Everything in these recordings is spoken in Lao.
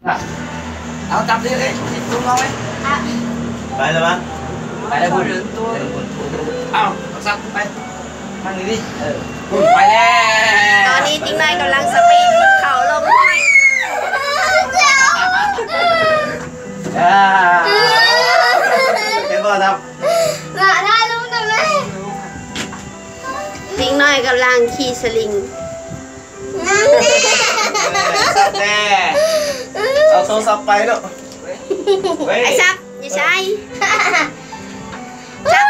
ເອົາ ຈັບເລີຍ ເອີຍ ຕິດຕົວເອົາໄວ້ ອ່ະ ໄປແລ້ວວະ ໄປແລ້ວພຸ້ນ ເອົາ ເອົາຊັກໄປ ທາງນີ້ດິ ເອີ ພຸ້ນ ໄປແລ້ວ. ຕອນນີ້ຕິງນ້ອຍກຳລັງສະປີດເຂົ້າລົງຫ້ວຍ ອ່າ ເຫັນບໍ່ຄັບ? ມາຖ່າຍຮູບນຳແມ່ ຕິງນ້ອຍກຳລັງຂີ່ສະລິງ ນັ້ນແນ່ ເອີ ຊັກແນ່ ເອົາໂທລະສັບໄປເນາະ ເອີ ໄອ້ຊັກ ຢ່າໃຊ້ ຊັກ ສຽວ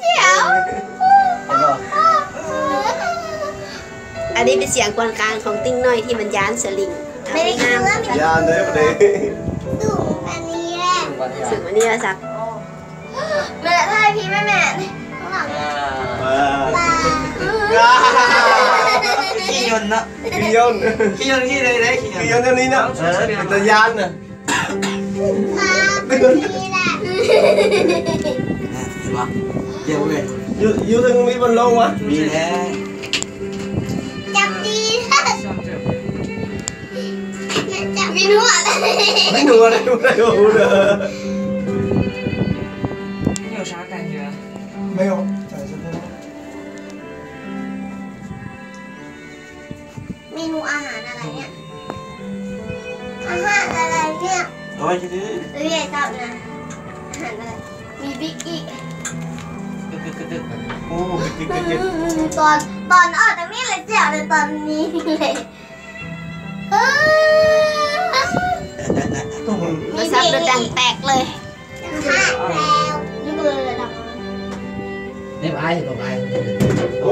ເຫັນບໍ່? ອັນນີ້ເປັນສຽງກວນກາງຂອງຕິງນ້ອຍທີ່ມັນຢ້ານສະລິງ ແມ່ນ ຢ້ານເດ້ ບໍ່ໄດ້ ສູງກວ່ານີ້ແຫຼະ ສູງກວ່ານີ້ແຫຼະ ຊັກ. ແມ່ຖ່າຍພີ້ແມ່ ແມ່ ຂ້າງຫຼັງ ອ່າ ຂີ່ຍົນເນາະ ຂີ່ຍົນ ຂີ່ຍົນຂີ່ໄດ້ ໄດ້ຂີ່ຍົນ ຂີ່ຍົນແນວນີ້ເນາະ ເອີ ເປັນຕາຢ້ານນະ ອ່າ ເຫັນບໍ່? ດຽວເວີຍ ຢູ່ ຢູ່ເທິງມີບ່ອນລົງວະ? ມີແລ້ວ ຈັບດີ 没有，暂时不。 เมนูอาหารอะไรเนี่ย อาหารอะไรเนี่ย โอ้ย ชื่อ เอ้ย ตอบนะ อาหารอะไร มีบิ๊กอีก กึกกึกกึกกึก โอ้ กึกกึกกึกกึก ตอน ตอนออกจากนี่เลยเจ๋วเลย ตอนนี้เลย เออ โทรศัพท์ดังแตกเลย ນີ້ອາຍ ຂອງອາຍ ໂອ້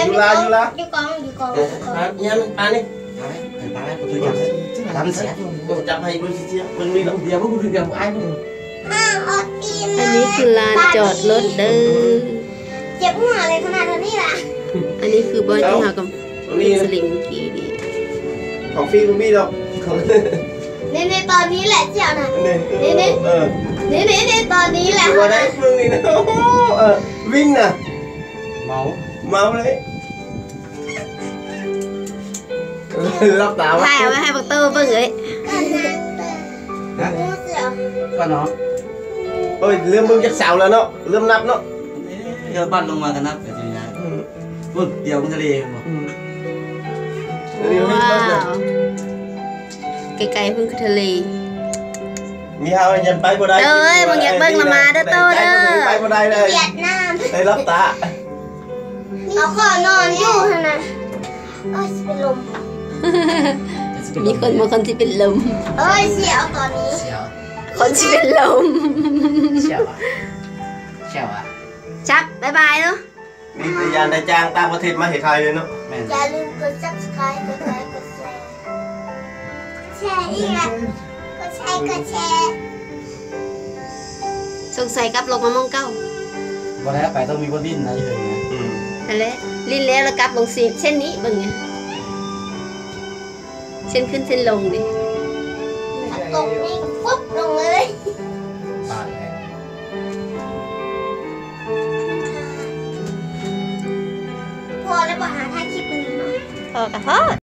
ຢູ່ລາ ຢູ່ລາ ຢູ່ກອງ ຢູ່ກອງ ເອີ ປານີ້ ປານີ້ ປານີ້ ປານີ້ ປານີ້ ຈັບໃຫ້ເບິ່ງຊິເສຍ ເບິ່ງນີ້ລະ ດຽວເບິ່ງ ດຽວອາຍເບິ່ງ ອັນນີ້ຄືລານຈອດລົດເດີ ເຈັບຫົວເລີຍຂະໜາດເທົ່ານີ້ລະ ອັນນີ້ຄືບ່ອນທີ່ເຮົາກຳ ນີ້ສະລິງກີ້ນີ້ ຂອງຟຣີບໍ່ມີດອກ ເນ່ໆ ຕອນນີ້ແຫຼະເຈົ້ານະ ເນ່ໆ ເອີ ເນ່ໆ ຕອນນີ້ແຫຼະ ບໍ່ໄດ້ເບິ່ງນີ້ນະ ໂອ້ ເອີ ວິນນະ ເມົາ ເມົາເລີຍ ຫຼັບຕາ ຖ່າຍເອົາໄວ້ໃຫ້ບັກໂຕເບິ່ງເອີຍ ຮະ ກ່ອນເນາະ ໂອ້ຍ ເລີ່ມເບິ່ງຈາກເສົາແລ້ວເນາະ ເລີ່ມນັບເນາະ ເອີ ບັດລົງມາກໍນັບ ອືມ ພຸ້ນ ດຽວມັນທະເລເຫັນບໍ່? ອືມ ທະເລເຫັນບໍ່? ວ້າວ ໄກໆພຸ້ນຄືທະເລ ມີເຮົາຍັງໄປບໍ່ໄດ້ ເອີຍ ມຶງຢາກເບິ່ງລະມາເດີໂຕເດີ ໄປບໍ່ໄດ້ເລີຍ ຫວຽດນາມ ໄດ້ຫຼັບຕາ ເຮົາຂໍນອນຢູ່ຫັ້ນນະ ໂອ້ຍ ຊິເປັນລົມ ມີຄົນບາງຄົນຊິເປັນລົມ ໂອ້ຍ ສຽວຕອນນີ້ ສຽວ ຄົນຊິເປັນລົມ ສຽວອະ ສຽວອະ ຈັບ ບາຍບາຍເນາະ. ມີແຕ່ຢ້ານໄດ້ຈ້າງຕ່າງປະເທດມາເຮັດໄທເລີຍເນາະ ແມ່ນ ຢ່າລືມກົດ Subscribe ກົດໄລ ກົດແຊ ແຊອີກລະ ກົດແຊ ກົດແຊ ສົງໄສກັບລົງມາໝ່ອງເກົ່າ ບໍ່ໄດ້ໄປ ຕ້ອງມີບ່ອນຫຼິ້ນນະ ຢູ່ເທິງນະ ອືມ ຫັ້ນແຫຼະ ຫຼິ້ນແລ້ວລະກັບລົງເສັ້ນນີ້ ເບິ່ງນີ້ ເສັ້ນຂຶ້ນເສັ້ນລົງເດ້ ຄັນຕົກນີ້ກໍຟຸບລົງເລີຍ ປາດແລ້ວ ພໍແລ້ວບໍ່ ຫາຖ່າຍຄລິບເລີຍເນາະ ພໍກໍພໍ